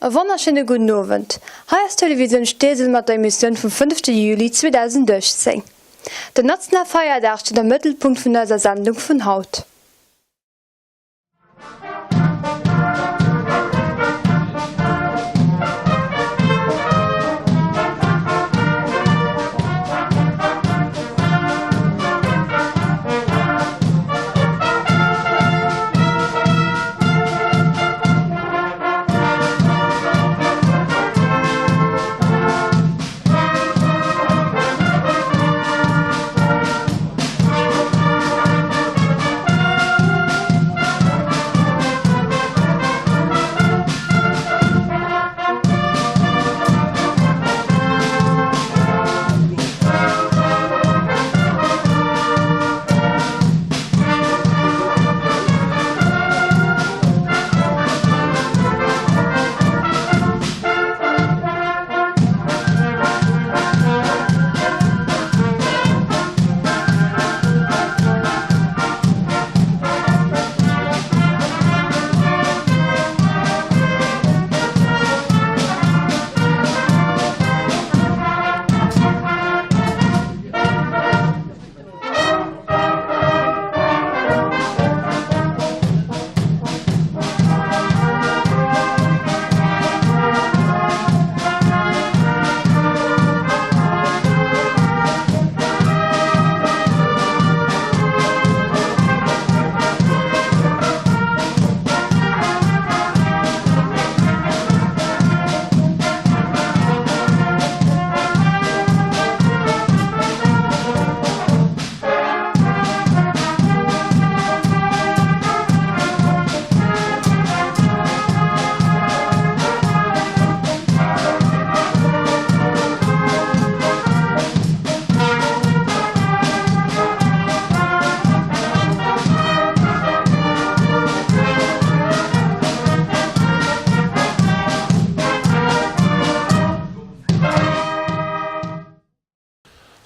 E wonnerschéine gudden Owend. Hei ass Télévisioun Steesel mat der Emissioun vum fënnefte Juli 2018. Den Nationalfeierdag steet am Mëttelpunkt vun eiser Sendung vun haut.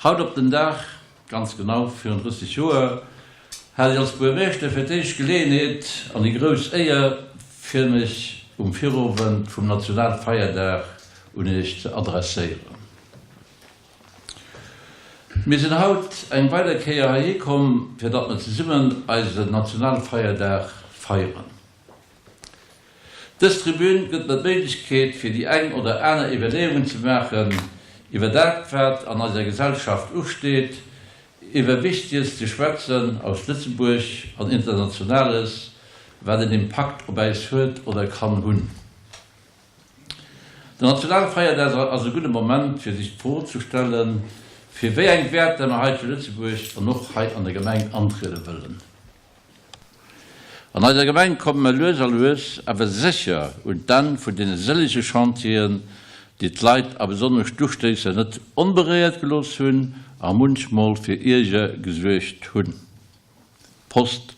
Haut op den Dag ganz genau virun 30 Joer hat ech als Buergermeeschter fir d'éischt d'Geleeënheet an déi grouss Éier, fir mech um Virowend vum Nationalfeierdag un Iech ze adresséieren. Mir sinn haut eng weider Kéier heihi komm, fir datt mer zesummen eisen Nationalfeierdag feieren. Dës Tribün gëtt mer d'Méiglechkeet, fir déi eng oder aner Iwwerleeungen ze maachen iwwer dat, wat an eiser Gesellschaft usteet, iwwer Wichteges ze schwätzen aus Lëtzebuerg an Internationales, wat en Impakt op äis huet oder kann hunn. Den Nationalfeierdag ass e gudde Moment, fir sech d'Fro ze stellen, fir wéi eng Wäerter mer hei zu Lëtzebuerg an och hei an der Gemeng antriede wëllen. An eiser Gemeng komme mer lues a lues awer sécher un d'Enn vun deene sëllege Chantieren, déi d'Leit a besonnesch d'Ustéisser net onberéiert gelooss hunn a munchmol fir Ierger gesuergt hunn. Post,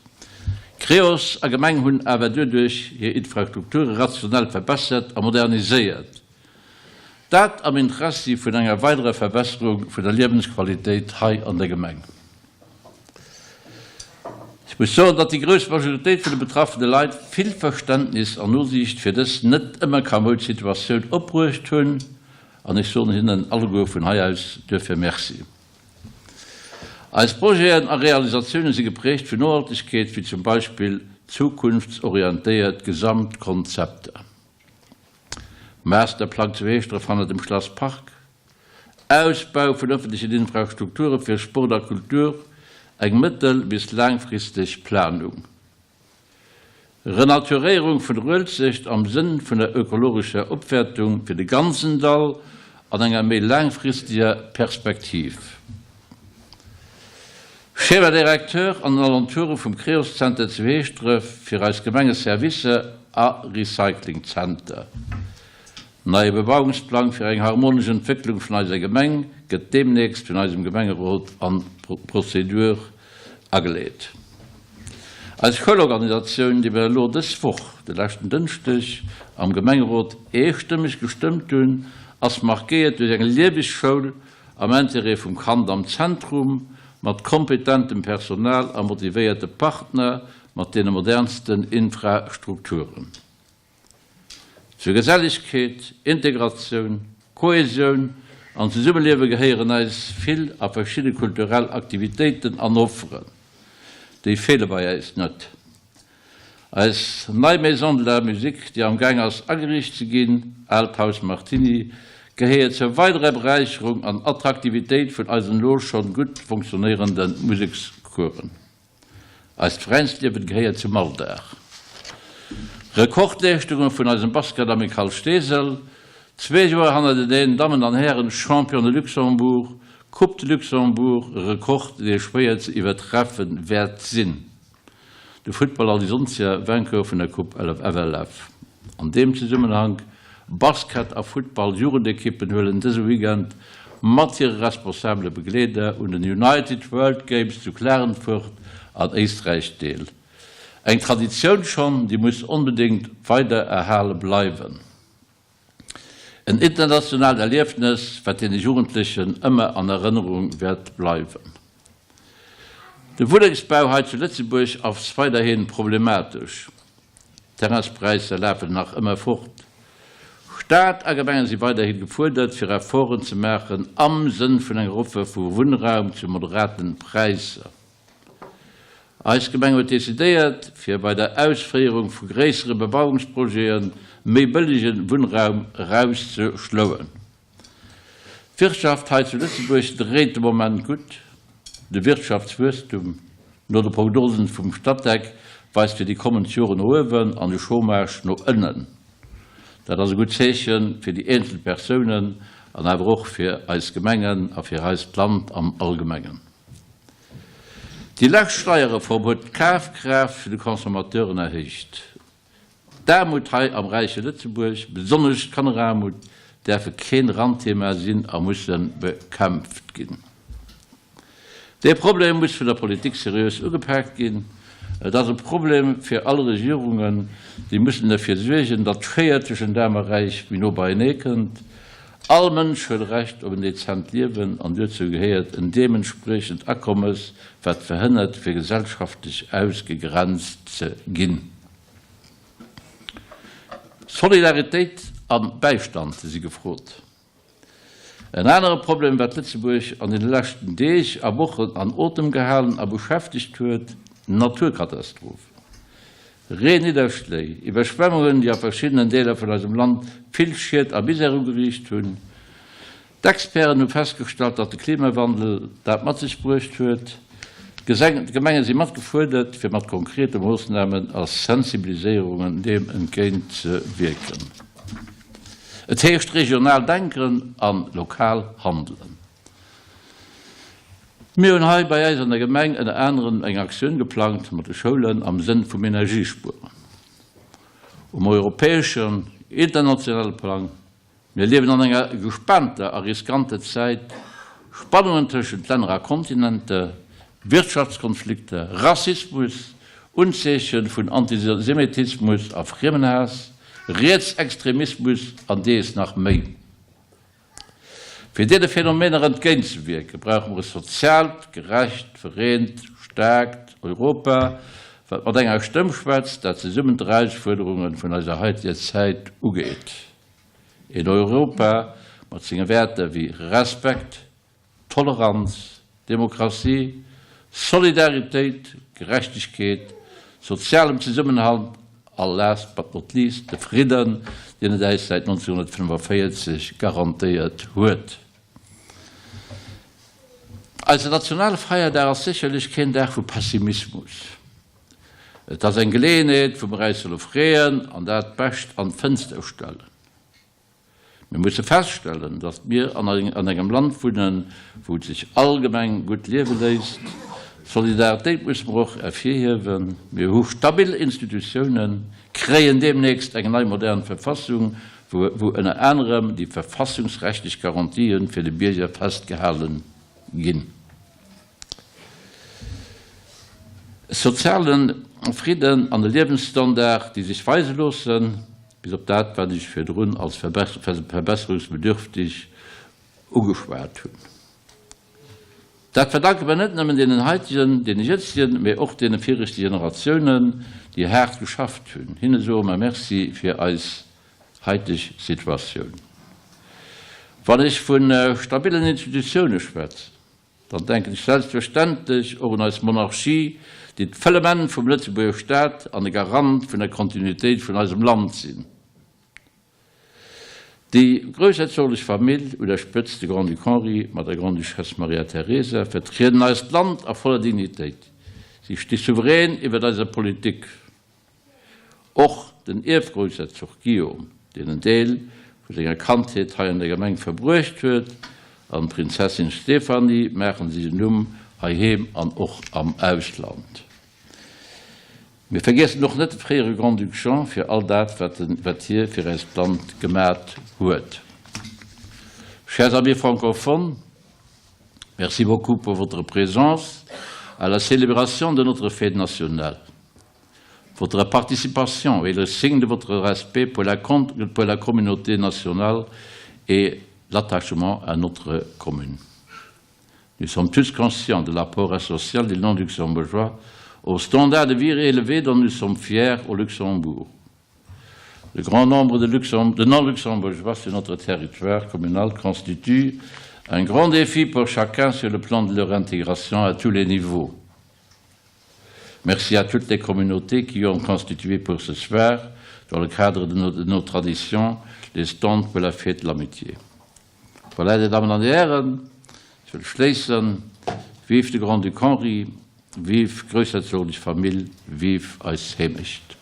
Creos a Gemeng hunn awer doduerch hir Infrastrukture rationell verbessert a moderniséiert. Dat am Interessi vun enger weiderer Verbesserung vun der Liewensqualitéit hei an der Gemeng. Ech muss soen, datt déi grouss Majoritéit vun de betraffene Leit vill Verständnis an Nosiicht fir dës net ëmmer kamoud Situatioun opbruecht hunn, an ech soen hinnen alleguer vun hei aus duerfir Merci. Eis Projeten a Realisatioune si geprägt vun Nohaltegkeet, wéi zum Beispill zukunftsorientéiert Gesamtkonzepter. Masterplang zu Heeschdref hanner dem Schlass Park, Ausbau vun ëffentlechen Infrastrukture fir Sport a Kultur, eng mëttel bis laangfristeg Planung. Renaturéierung vun der Uelzecht am Sënn vun der ökologescher Opwäertung fir de ganzen Dall an enger méi laangfristeger Perspektiv. Schéma directeur an den Alentoure vum Creos-Zenter zu Heeschdref fir eis Gemengeservicer a Recyclingzenter. Neie Bebauungsplang fir eng harmonesch Entwécklung vun eiser Gemeng gëtt deemnächst vun eisem Gemengerot an d'Prozedur ageleet. Eis Schoulorganisatioun, déi mir elo dës Woch, de leschten Dënschdeg, am Gemengerot eestëmmeg gestëmmt hunn, ass markéiert duerch eng lieweg Schoul am Intérêt vum Kand am Zentrum, mat kompetentem Personal a motivéierte Partner, mat deene modernsten Infrastrukturen. Zur Gesellegkeet, Integratioun, Kohäsioun an Zesummeliewe gehéieren eis vill a verschidde kulturell Aktivitéiten an Offeren. Déi feele bei äis net. Eis nei Maison de la Musique, déi am Gaang ass ageriicht ze ginn, Aalt Haus Martini, gehéiert zur weiderer Beräicherung an Attraktivitéit vun eisen elo schonn gutt funktionéierende Musekscoursen. Eist Veräinsliewen gehéiert zum Alldag. Rekordleeschtunge vun eisem Basket Amicale Steesel, zwee Joer hannerteneen Dammen an Hären Champion de Luxembourg, Coupe de Luxembourg, e Rekord dee schwéier ze iwwertreffe wäert sinn. De Futtball an déi Sonstier Vainqueur vun der Coupe FLF. An deem Zesummenhank, Basket a Futtball Jugendekippen huelen dëse Weekend mat hire responsabele Begleeder un den United World Games zu Klagenfurt an Éisträich deel. Eng Traditioun schonn, déi muss onbedéngt weider erhale bleiwen. En internationaalt Erliefnes, wat deene Jugendlechen ëmmer an Erënnerung wäert bleiwen. De Wunnengsbau hei zu Lëtzebuerg ass weiderhi problematesch. D'Terrainspräisser lafen nach ëmmer fort. Staat a Gemenge si weiderhi gefuerdert, fir Efforten ze maachen am Sënn vun enger Offer vu Wunnraum zu moderaten Präisser. Eis Gemeng huet decidéiert, fir bei der Ausféierung vu gréissere Bebauungsprojete méi bëllege Wunnraum erauszeschloen. D'Wirtschaft hei zu Lëtzebuerg dréit de Moment gutt. De Wirtschaftswuesstum, no de Prognosen vum Statec, weist fir déi kommend Joren no uewen an de Chômage no ënnen. Dat ass e gutt Zeeche fir déi eenzel Persounen an awer och fir eis Gemengen a fir eist Land am Allgemengen. Déi lescht Steierreform huet d'Kafkraaft vun de Consommateuren erhéicht. D'Aarmut hei am räiche Lëtzebuerg, besonnesch d'Kanneraarmut, däerfe keen Randthema sinn a musse bekämpft ginn. Dee Problem muss vun der Politik seriös ugepaakt ginn. Et ass e Problem fir all Regierungen, déi mussen derfir suergen, datt d'Schéier tëschent Aarm a Räich méi no beienee kënnt. All Mënsch huet e Recht op en dezent Liewen an duerzou gehéiert en deementspriechend Akommes, wat verhënnert fir gesellschaftlech ausgegrenzt ze ginn. Solidaritéit a Bäistand si gefrot. En anere Problem, wat Lëtzebuerg an deene leschten Deeg a Wochen an Otem gehalen a beschäftegt huet, Naturkatastrophen. Reen-Nidderschléi, Iwwerschwemmungen, déi a verschiddenen Deeler vun eisem Land vill Schied a Misär ugeriicht hunn. D'Experten hu festgestallt, datt de Klimawandel dat mat sech bruecht huet. D'Gemenge si mat gefuerdert, fir mat konkrete Moossnamen a Sensibiliséierungen deem entgéint ze wierken. Et heescht regional denken a lokal handelen. Mir hunn hei bei äis an der Gemeng ënner anerem eng Aktioun geplangt mat de Schoulen am Sënn vum Energiespueren. Um europäeschen, internationale Plang, mir liewen an enger gespaanter a riskanter Zäit, Spannungen tëschent Länner a Kontinenter, Wirtschaftskonflikter, Rassismus, Unzeeche vun Antisemitismus a Friemenhaass, Rietsextremismus an dees nach méi. Fir deene Phänomener entgéintzewierken, brauche mer e soziaalt, gerecht, vereent, staarkt Europa, wat mat enger Stëmm schwätzt, dat zesummen d'Erausfuerderunge vun eiser heiteger Zäit ugeet. Een Europa mat senge Wäerter wéi Respekt, Toleranz, Demokratie, Solidaritéit, Gerechtegkeet, sozialem Zesummenhalt a last but not least de Fridden, deen et äis säit 1945 garantéiert huet. Eise nationale Feierdag ass sécherlech keen Dag vu Pessimismus. Et ass eng Geleeënheet, wou mer äis solle freeën an dat Bescht an d'Fënster stellen. Mir musse feststellen, datt mir an engem Land wunnen, wou et sech allgemeng gutt liewe léisst. D'Solidaritéit musse mer och ervirhiewen. Mir hu stabil Institutiounen, kréien deemnächst eng nei modern Verfassung, wou ënner anerem déi verfassungsrechtlech Garantië fir de Bierger festgehale ginn. E soziale Fridden an e Liewensstandard, déi sech weise loossen, bis op dat, wat ech virdrun als verbesserungsbedürftig ugeschwat hunn. Dat verdanke mer net nëmmen deenen heitegen, deene jëtzegen, mee och deene viregte Generatiounen, déi haart geschafft hunn. Hinne soe mer Merci fir eis. haiteg Situatioun. Wann ech vu stabilen Institutioune schwätzen, dann denken ech selbstverständlech och un eis Monarchie, déi d'Fëllement vum Lëtzebuerger Staat an de Garant vun der Kontinuitéit vun eisem Land sinn. Déi groussherzoglech Famill, un der Spëtzt de Grand-Duc Henri mat der Grande-Duchesse Maria Teresa, vertrieden eist Land a voller Dignitéit. Si sti souverän iwwert eiser Politik. Och den Ierfgroussherzog Guillaume, deen en Deel vu senger Kandheet hei an der Gemeng verbruecht huet, an d'Prinzessin Stéphanie maachen sech en Numm heiheem an och am Ausland. Mir vergiessen och net de fréiere Grand-Duc Jean fir all dat, wat hie fir eist Land gemat huet. Chers amis francophones, merci beaucoup pour votre présence à la célébration de notre fête nationale. Votre participation est le signe de votre respect pour la, pour la communauté nationale et l'attachement à notre commune. Nous sommes tous conscients de l'apport essentiel des non-luxembourgeois au standard de vie élevé dont nous sommes fiers au Luxembourg. Le grand nombre de, de non-luxembourgeois sur notre territoire communal constitue un grand défi pour chacun sur le plan de leur intégration à tous les niveaux. Merci à toutes les communautés qui ont constitué pour ce soir, dans le cadre de nos, de nos traditions, les stands pour la fête de l'amitié. Voilà, Dir Dammen an Dir Hären, ech wëll schléissen. Vive de Grand-Duc Henri, vive d'groussherzoglech Famill, vive eis Heemecht!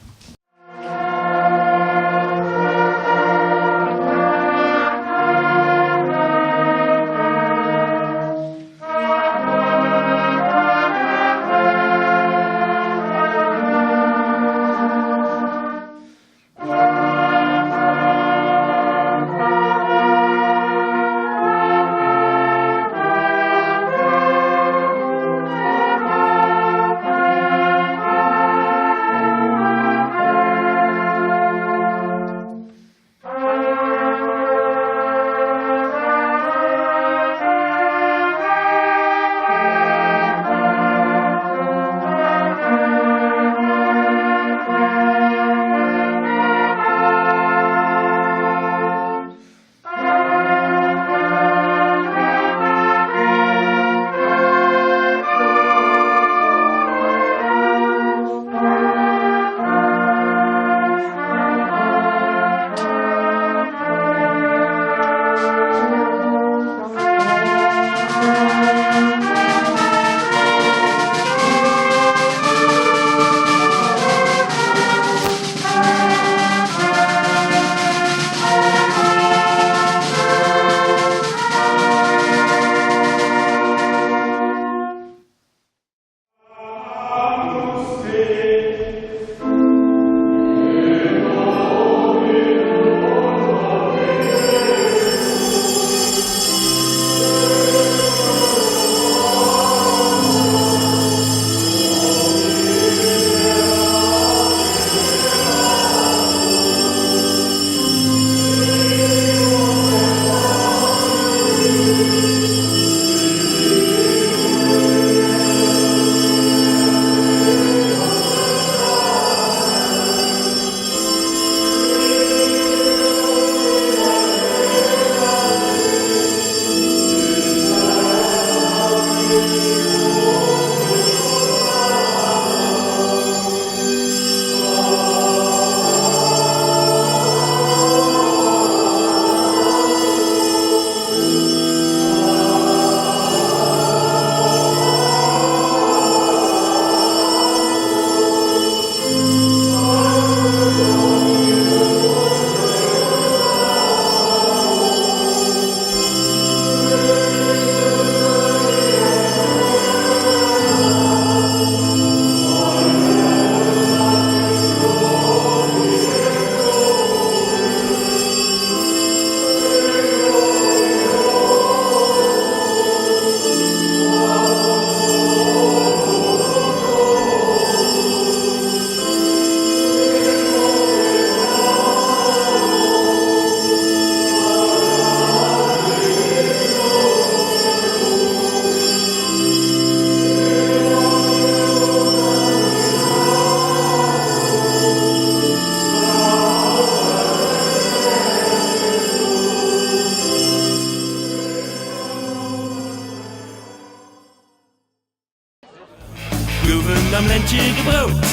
Pättche gebraut.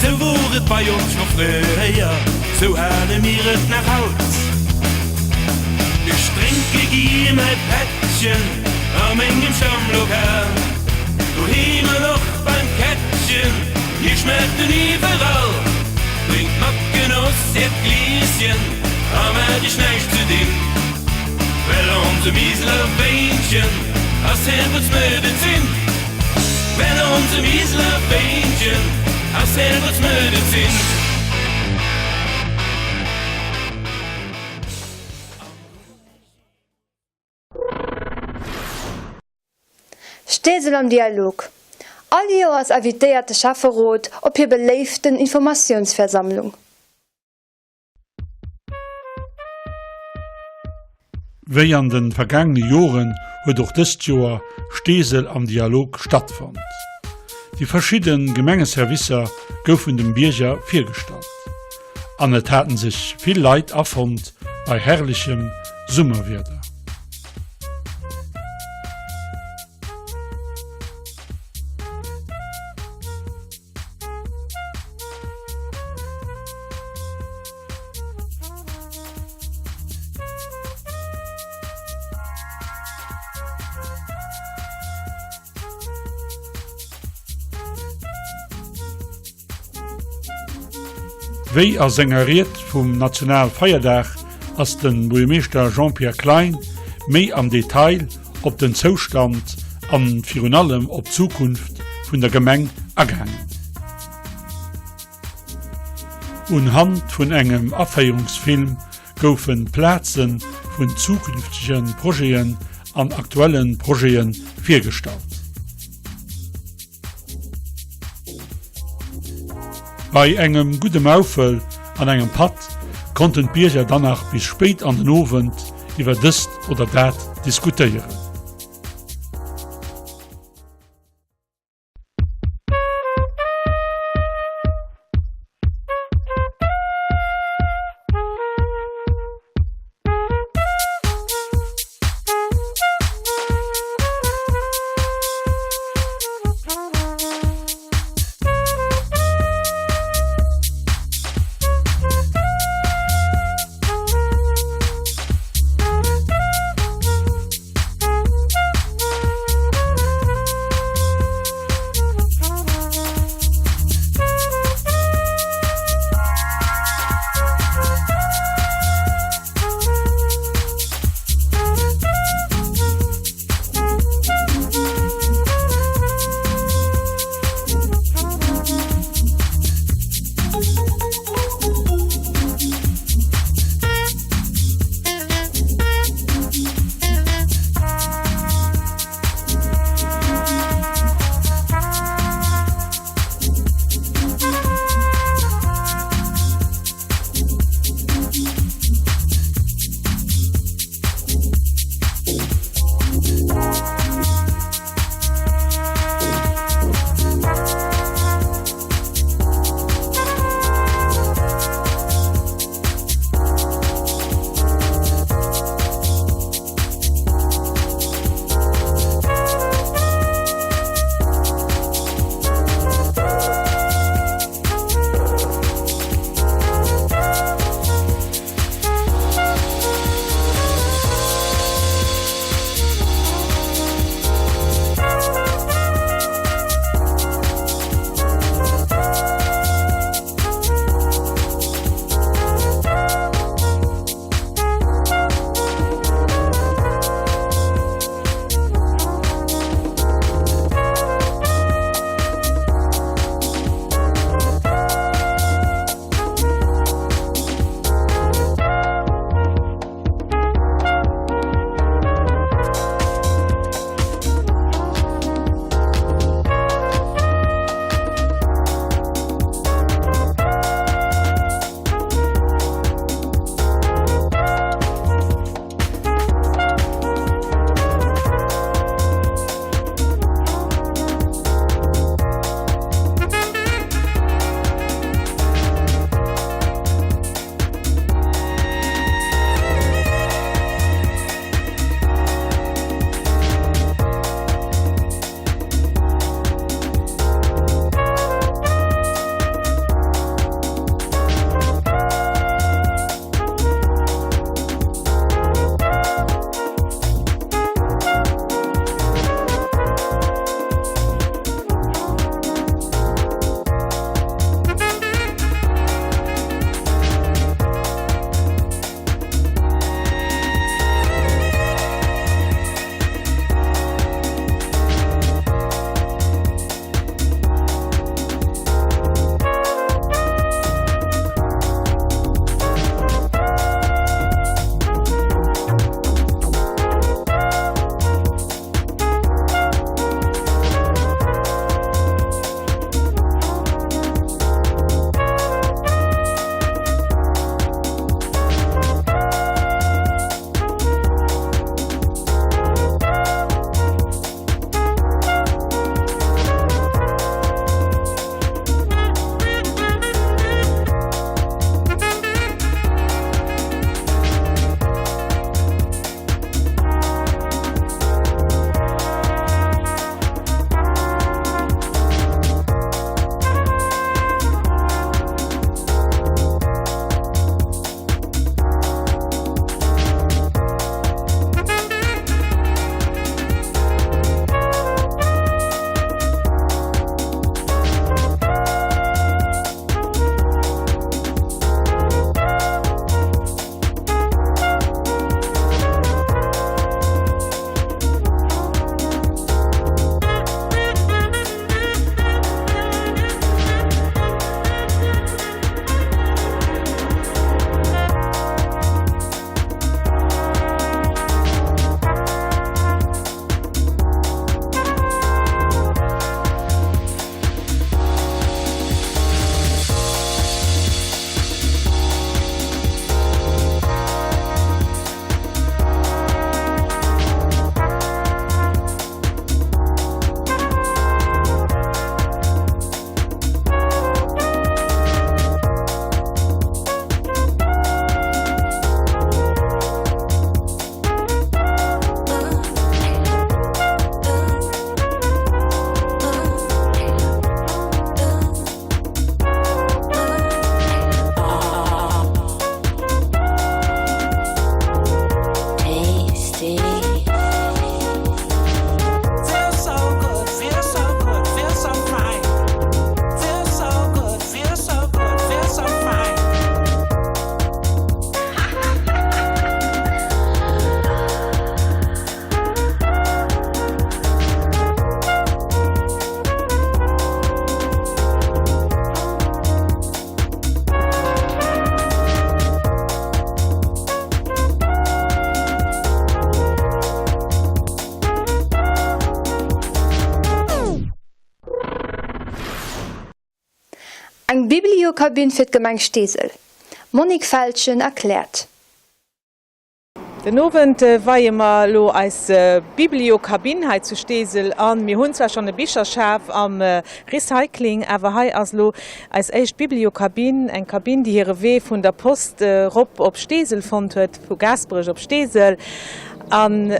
Sou wor et bei ons scho fréier, sou hale mir et nach haut. Ech drénke gier mäi Pättchen a mengem Stammlokal, doheem an och beim Kättchen, hie schmaacht en iwwerall. Drénkt mat Genoss äert Glieschen a maacht iech näischt ze dinn, well onse Miseler Wéinchen ass Häeretsmedezin. Well onse Miseler Wéinchen ass Häeretsmedezin. Steesel am Dialog All Joers invitéiert de Schäfferot op hir beléiften Informatiounsversammlung. Wéi an de vergaangene Joren huet och dëst Joer Steesel am Dialog stattfonnt. Déi verschidde Gemengeservicer goufen dem Bierger virgestallt an et haten sech vill Leit afonnt bei herrlechem Summerwieder. Wéi a senger Ried vum Nationalfeierdag ass de Buergermeeschter Jean-Pierre Klein méi am Detail op den Zoustand an virun allem op d'Zukunft vun der Gemeng agaangen. Unhand vun engem Aféierungsfilm goufen d'Plaze vun zukünftege Projeten an aktuelle Projete virgestallt. Bei engem gudde Maufel an engem Patt konnten d'Bierger dann nach bis spéit an den Owend iwwer dëst oder dat diskutéieren. Eng Bibliokabinn fir d'Gemeng Steesel. D'Monique Feltgen erkläert. Den Owend weie mer elo eis Bibliokabinn hei zu Steesel an. Mir hunn zwar schonn e Bicherschaf am Recycling, awer hei ass elo eis éischt Bibliokabinn, eng Kabinn, déi hire Wee vun der Post rop op Steesel fonnt huet, vu Gaasperech op Steesel. An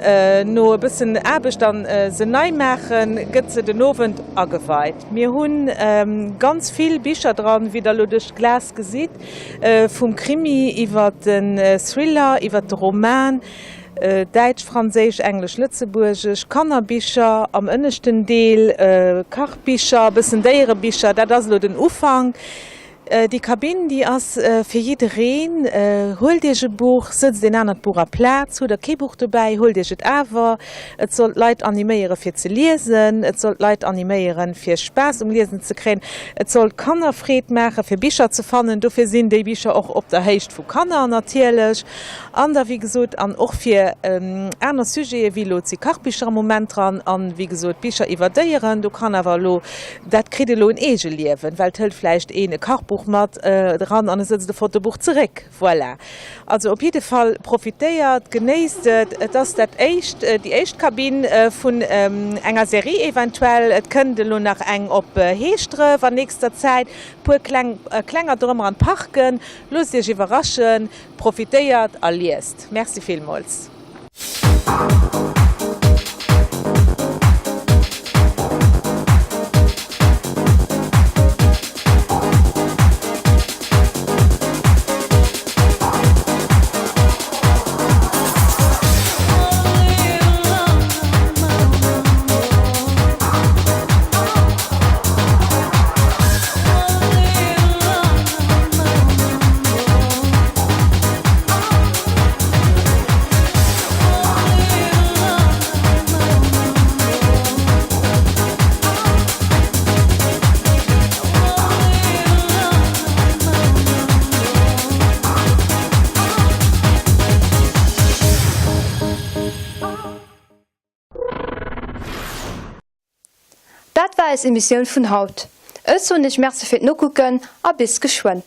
no e bëssen Aarbecht an se nei maachen, gëtt se den Owend ageweit. Mir hu ganz vill Bicher dran, wéi der elo duerch d'Glas gesitt. Vum Krimi iwwer den Thriller, iwwer de Roman, däitsch, franséisch, englesch, lëtzebuergesch, Kannerbicher am ënneschten Deel, Kachbicher, e bëssen Déierebicher, dat ass elo den Ufank. Déi Kabinn, déi ass fir jiddereen. Huelt Iech e Buch, sëtzt een anert Buch aplaz. Hutt Der kee Buch dobäi, huelt Iech et awer. Et soll d'Leit animéiere fir ze liesen, et soll d'Leit animéieren fir Spaass um Liesen ze kréien, et soll d'Kanner Freed maache fir Bicher ze fannen, dofir sinn déi Bicher och op der Héicht vu Kanner natierlech an da wéi gesot an och fir aner Sujete wéi elo et si Kachbicher am Moment dran an wéi gesot Bicher iwwer Déieren, do kann awer elo dat kritt elo en Eegeliewen, well et hëlt vläicht een e Kachbuch mat eran an e sëtzt e Fotobuch zeréck. Voilà. Also op jidde Fall profitéiert, genéisst et. Et ass dat éischt, déi éischt Kabinn vun enger Serie eventuell. Et kënnt elo nach eng op Heeschdref an nächster Zäit, puer kleng, klenger dorëmmer an d'Parken. Loosst Iech iwwerraschen, profitéiert a liest. Merci villmools. Dat war eis Emissioun vun haut. Ech soen iech Merci fir d'Nokucken a bis geschwënn.